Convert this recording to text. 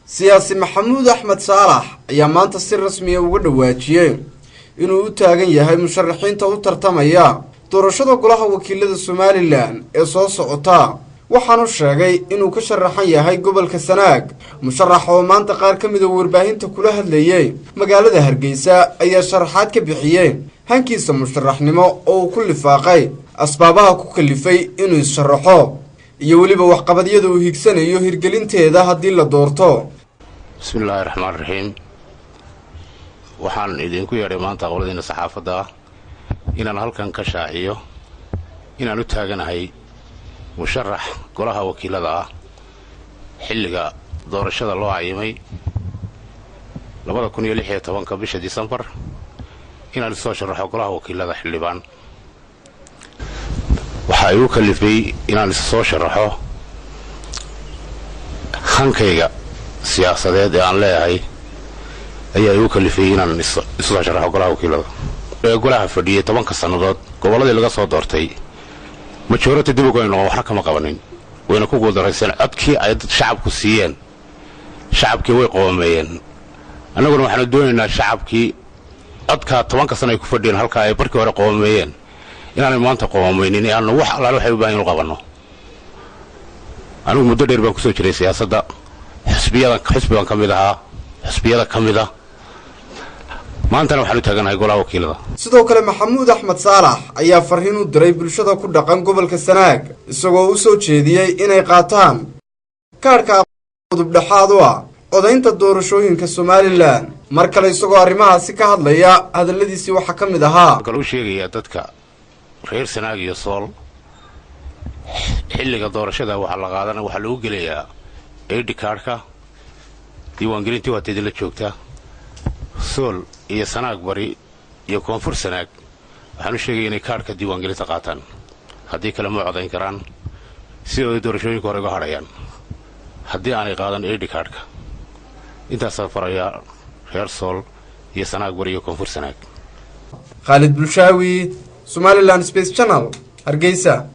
Siyaasi Maxamuud Axmed Saalax ayaa maanta si rasmiya uga dhawaajiyey inuu u taagan yahay musharaxiinta u tartamaya doorashada golaha wakiilada Somaliland ee soo socota. Waxaanu sheegay inuu ka sharaxan yahay gobolka Sanaag. Musharax oo maanta qaar ka mida warbaahinta kula hadlayey magaalada Hargeysa ayaa sharaxaad ka bixiyey hankiisa musharaxnimo oo uu ku lifaaqay asbaabaha ku kalifay inuu is-sharaxo iyo weliba waxqabadyada uu higsanayo hirgelinteeda haddii la doorto. Bismillaahi raxmaan raxiim. Waxaan idinku yeedhay maanta qoladiina saxaafadda ah inaan halkan ka shaaciyo inaan u taaganahay musharax golaha wakiilada ah xilliga doorashada loo cayimay 2016-ka bisha Disembar, inaan isoo sharaxo golaha wakiilada xildhibaan. Waxaa igu kalifay inaan is soo sharaxo hankayga siyaasadeed ee aan leeyahay ayaa igu kalifay inaan isu soo sharaxo golaha wakiilada. Ee golaha fadhiyay 10-ka sannadood, gobolladii laga soo doortay majority dib uga noqon, waxna kama qabanin, wayna ku guuldarayseen. Codkii ay dad shacabku siiyeen, shacabkii way qoomeeyeen. Annaguna waxaanu doonaynaa shacabkii codkaa 10-ka sana ay ku fadhiyeen halkaa ay barkii hore qoomeeyeen inaanay maanta qoomaynin ee aanu wax allaale waxay u bahan inu qabanno. Anigu muddo dheer baan kusoo jiray siyaasadda. Xusbiyadan, xusbi baan ka mid ahaa xusbiyada ka mid ah. Maantana waxaan u taaganahay golaha wakiilada. Sidoo kale Maxamuud Axmed Saalax ayaa farriin u diray bulshada ku dhaqan gobolka Sanaag, isagoo u soo jeediyey inay qaataan kaadhka udubdhexaad u ah codaynta doorashooyinka Somaliland. Mar kale isagoo arrimahaasi ka hadlaya, hadalladiisii waxaa ka mid ahaa: Kale u sheegayaa dadka reer Sanaag iyo Sool, xilliga doorashada waxaa la qaadan, waxaa lagu gelayaa ID card-ka. Diiwaangelintii waata idinla joogta. Sool iyo Sanaag Bari iyo Koonfur Sanaag waxaan u sheegaya inay kaadhka diiwaangelinta qaataan. Haddii kale ma codayn karaan, sidooda doorashooyinka hore uga hadhayaan haddii aanay qaadan ID card-ka. Intaasaan farayaa reer Sool iyo Sanaag Bari iyo Koonfur Sanaag. Khaalid Bulshaawi, Somaliland Space Channel, Hargeysa.